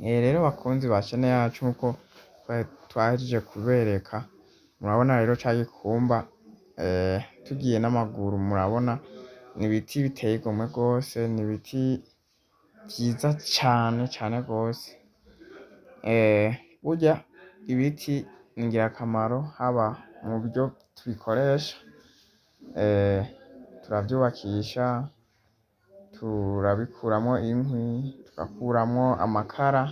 Rero bakunzi ba chaîne yacu, nkuko twahejeje kubereka, murabona rero ca gikumba, tugiye n'amaguru murabona ni ibiti biteye igomwe gose, ni ibiti vyiza cane cane gose. Burya ibiti ni ingirakamaro, haba mu buryo tubikoresha, turavyubakisha, turabikuramwo inkwi, tugakuramwo amakara,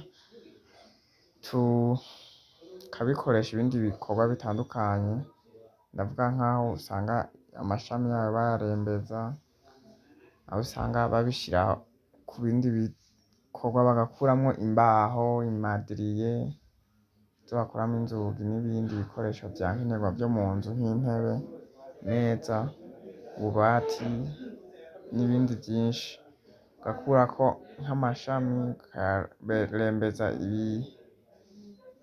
tukabikoresha ibindi bikorwa bitandukanye. Ndavuga nkaho usanga amashami yayo bayarembeza, aho usanga babishira ku bindi bikorwa, bagakuramwo imbaho, imadiriye izo bakuramwo inzugi n'ibindi bikoresho vya nkenerwa vyo mu nzu nk'intebe, imeza, ububati n'ibindi vyinshi. Ugakurako nk'amashami ukayarembeza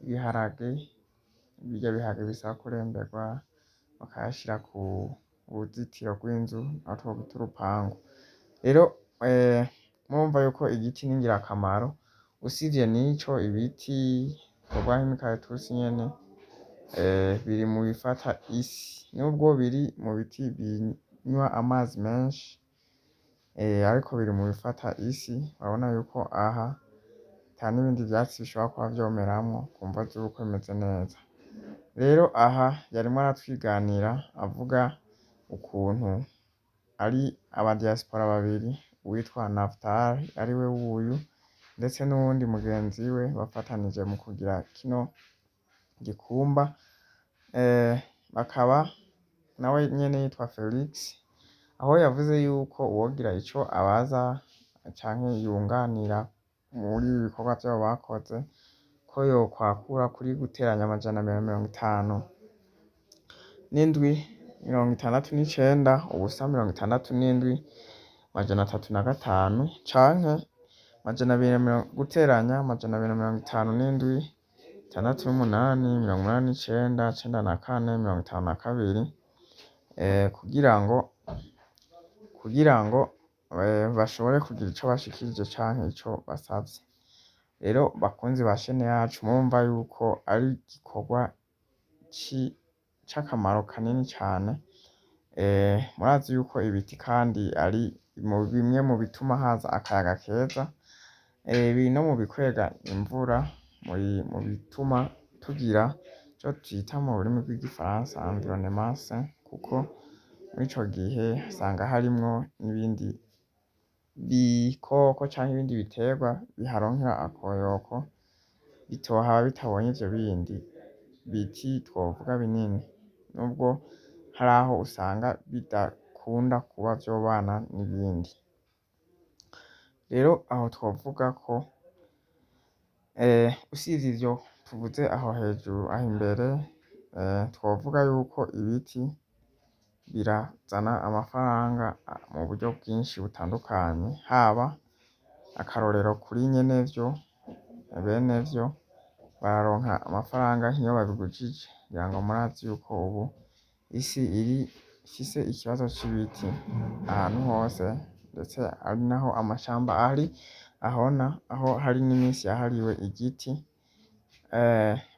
ibiharage, birya biharage bisaba kuremberwa, bakayashira ku ruzitiro rw'inzu aho twokwita urupangu. Rero murumva yuko igiti ni ingirakamaro. Usivye n'ico, ibiti bikorwa nk'imikaratusi nyene, biri mu bifata isi, nubwo biri mu biti binywa amazi menshi, ariko biri mu bifata isi. Urabona yuko aha ata n'ibindi vyatsi bishobora kuba vyomeramwo kumvo zuko bimeze neza. Rero aha yarimwo aratwiganira avuga ukuntu ari aba diaspora babiri, uwitwa Naftali ariwe wuyu ndetse n'uwundi mugenzi we bafatanije mu kugira kino gikumba, bakaba nawe nyene yitwa Felix, aho yavuze yuko uwogira ico abaza canke yunganira muri ibi bikorwa vyabo bakoze, ko yokwakura kuri guteranya 257 69 0 67 305 canke 200 guteranya 257 68 89 94 52, kugira ngo bashobore kugira ico bashikirije canke ico basavye. Rero bakunzi ba chaîne yacu, murumva yuko ari igikorwa c'akamaro kanini cane. Murazi yuko ibiti kandi ari mu bimwe mu bituma haza akayaga keza, biri no mu bikwega imvura, mu bituma tugira ico twita mu rurimi rw'igifaransa environnement sain, kuko muri ico gihe usanga harimwo n'ibindi bikoko canke ibindi biterwa biharonkera akoyoko bitohaba bitabonye ivyo bindi biti twovuga binini, nubwo hari aho usanga bidakunda kuba vyobana n'ibindi. Rero aho twovuga ko usivye ivyo tuvuze aho hejuru, aho imbere, twovuga yuko ibiti birazana amafaranga mu buryo bwinshi butandukanye, haba akarorero kuri nyenevyo, benevyo bararonka amafaranga nk'iyo babigujije. Ngira ngo murazi yuko ubu isi iri ifise ikibazo c'ibiti ahantu hose, ndetse ari naho amashamba ari ahona, aho hari n'imisi yahariwe igiti.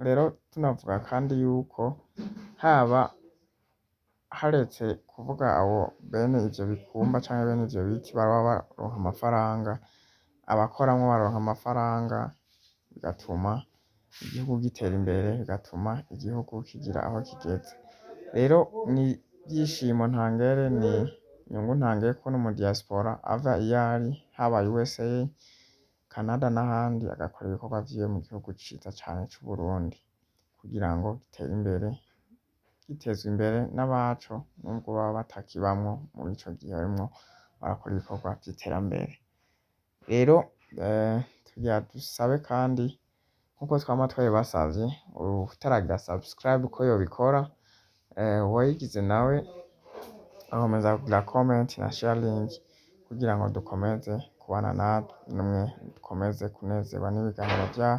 Rero tunavuga kandi yuko haba haretse kuvuga abo bene ivyo bikumba canke bene ivyo biti baba baronka amafaranga, abakoramwo baronka amafaranga, bigatuma igihugu gitera imbere, bigatuma igihugu kigira aho kigeze. Rero ni ivyishimo ntangere, ni inyungu ntangere kubona umu diaspora ava iyo ari, haba USA, Canada n'ahandi, agakora ibikorwa vyiwe mu gihugu ciza cane c'Uburundi kugira ngo gitere imbere, gitezwa imbere n'abaco nubwo baba batakibamwo muri ico gihe barimwo barakora ibikorwa vy'iterambere. Rero tugira dusabe kandi nkuko twama twabibasavye, uwutaragira subscribe ko yobikora, uwayigize nawe akomeza kugira comment na sharing kugira ngo dukomeze kubana namwe, dukomeze kunezerwa n'ibiganiro vya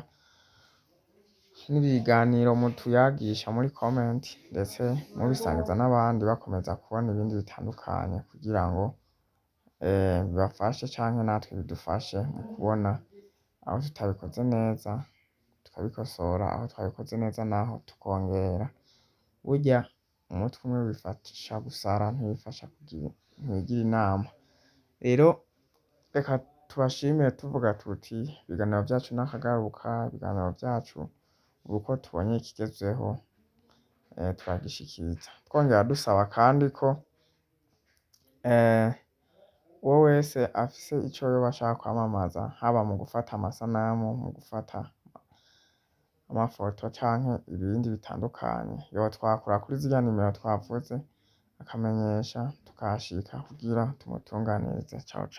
n'ibiganiro mutuyagisha muri comment, ndetse mubisangiza n'abandi bakomeza kubona ibindi bitandukanye kugira ngo bibafashe canke natwe bidufashe mu kubona Aho tutabikoze neza tukabikosora, aho twabikoze neza naho tukongera. Burya umutwe umwe wifasha gusara, ntiwifasha kugira, ntiwigira inama. Rero reka tubashimire tuvuga tuti ibiganiro vyacu nakagaruka, ibiganiro vyacu uko tubonye ikigezweho turagishikiriza. Twongera dusaba kandi ko uwo wese afise ico yoba ashaka kwamamaza, haba mu gufata amasanamu, mu gufata amafoto canke ibindi bitandukanye, yotwakura kuri zirya nimero twavuze akamenyesha, tukahashika kugira tumutunganirize. Ciao ciao.